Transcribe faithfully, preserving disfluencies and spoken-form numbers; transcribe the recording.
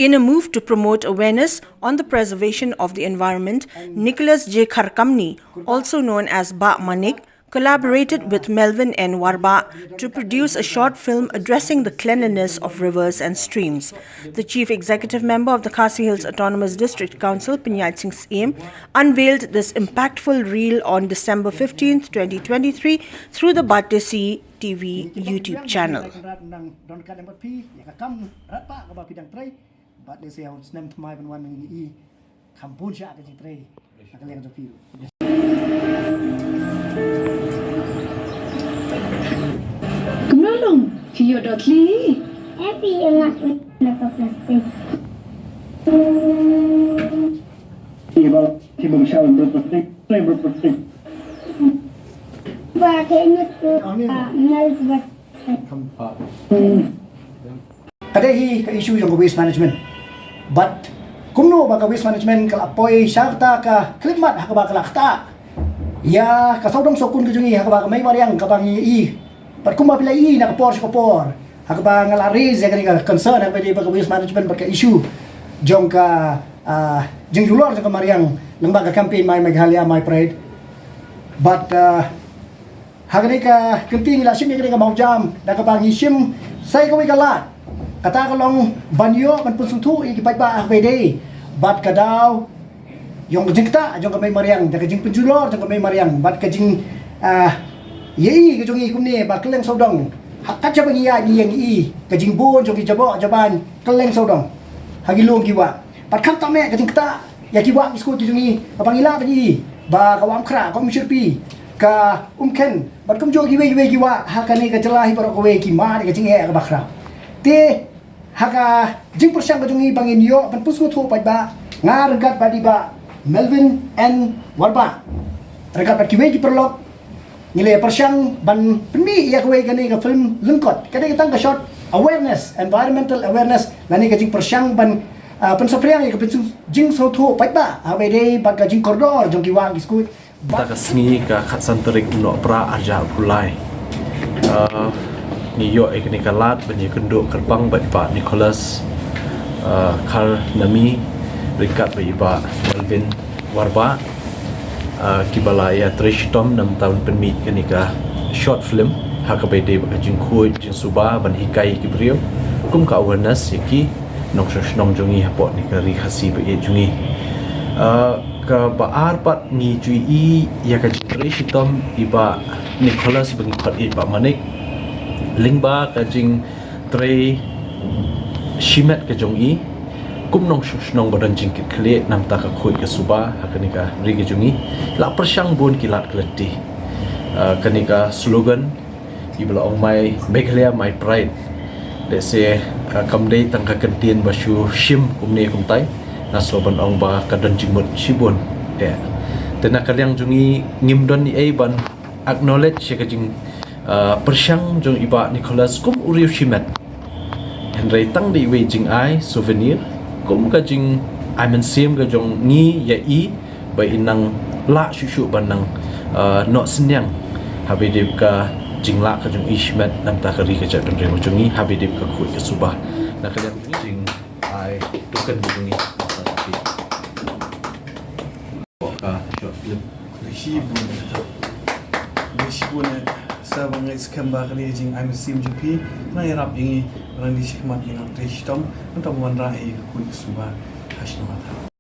In a move to promote awareness on the preservation of the environment, Nicholas J Kharkamni, also known as Bah Manik, collaborated with Melvin N Warbah to produce a short film addressing the cleanliness of rivers and streams. The chief executive member of the Khasi Hills Autonomous District Council, Pynïaid Sing Syiem, unveiled this impactful reel on December fifteenth, twenty twenty-three, through the Batesi T V YouTube channel. Bad lehse ha u snem thymmai ban wan ngi i kham bun sha ka jingtrei na ka liang jong phi. Kumno long, phi ïoh dot li? Happy enough with the plastic. Ki bym shah bro plastic, bro plastic. Ba ke ni tu, ah, nal ba. Ka dei hi ka issue jong ka waste management. Bad kumno ba ka waste management ka la poi sha kata ka khlieh mat ha kaba ka la ktah ïa ka sawdong sawkun ka jong ngi ha kaba ka mei mariang kaba ngi i. Bad kumba phi la i na ka por sha ka por ha kaba nga la raise ïa kane ka concern ha kaba dei ba ka waste management bad ka issue jong ka, ah, jingjulor jong ka mariang lyngba ka campaign My Meghalaya My Pride. Bad, ah, ha kane ka kynti ngi la shim ïa kane ka mawjam da kaba ngi shim sa kawei ka lad. Kata ka long ban ïoh ban pynsngewthuh ïa ki paidbah ha kaba dei bad ka daw jong ka jingktah jong ka mei mariang, da ka jingpynjulor jong ka mei mariang bad ka jing, ah, ïa i ka jong i kumne ba kylleng sawdong. Ha ka jaka ba ngi ïaid ngi ïeng i ka jingbun jong ki jaboh jaban kylleng sawdong ha ki lum ki wah. Bad khamtam eh ka jingktah ïa ki wah ki skud ki jong i kaba ngi lah ban i ba ka Wah Umkhrah, ka Umshyrpi, ka Umkhen bad kumjuh kiwei kiwei ki wah ha kane ka jylla hi baroh kawei ki mad ïa ka jingeh kaba khraw. Te ha ka jingpyrshang ka jong ngi ba ngin ïoh ban pynsngewthuh paidbah, nga ryngkat bad i Bah Melvin N Warbah ryngkat bad kiwei ki paralok ngi la pyrshang ban pynmih ïa kawei kane ka film lyngkot. Ka dei tang ka short awareness, environmental awareness, lane ka jingpyrshang ban, ah, pynsaphriang ïa ka jing, jingsngewthuh paidbah ha kaba dei bad ka jingkordor jong ki wah ki skud. Mynta ka sngi ka khatsan tarik u Nohprah arhajar arphew lai, ah, ngi ïoh ïa kane ka lad ban ïakynduh kyrpang bad i Bah Nicholas, ah, Kharnami ryngkat bad i Bah Melvin Warbah, ah, kiba la ïatrei shitom namar ban pynmih kane ka short film ha kaba dei bad ka jingkhuid jingsuba ban hikai ïa ki briew kum ka awareness ïa ki nongshong shnong jong ngi hapoh kane ka ri Khasi ba ïeit jong ngi. Ah, kaba ar pat ngi ju i ïa ka jingtrei shitom i Bah Nicholas ba ngi khot i Bah Manik lyngba ka jingtrei shimet ka jong i kum nongshong shnong ba don jingkitkhlieh namar ka khuid ka suba ha kane ka ri ka jong i. La pyrshang bun ki lad ki lynti. Ah, kane ka slogan iba la ong My Meghalaya My Pride. Lehse, ah, kam dei tang ka kyntien ba shu shim kumne kumtai, nga sngew ban ong ba ka don jingmut shibun. Eh, te na ka liang jong ngi ngim don ei ei ban acknowledge ïa ka jing, ah, pyrshang jong i Bah Nicholas kum u riew shimet. Hynrei tang da iwei jingai souvenir kum ka jingai mynsiem ka jong ngi ïa i ba i nang lah shuh shuh ban nang, ah, noh synñiang ha kaba dei ka jinglah ka jong i shimet namar ka ri ka jaitbynriew jong ngi ha kaba dei ka khuid ka suba. Na ka liang jong ngi jingai token ka jong ngi. Ka short film. Khublei shibun. Khublei shibun, eh, sa ba nga ngeit skhem ba kane ka jingai mynsiem jong phi nang ïarap ïa ngi, nang dei shakhmat ïa ngi nang trei shitom, nang tang wanrah ïa ka khuid ka suba. Ka shnong ka thaw.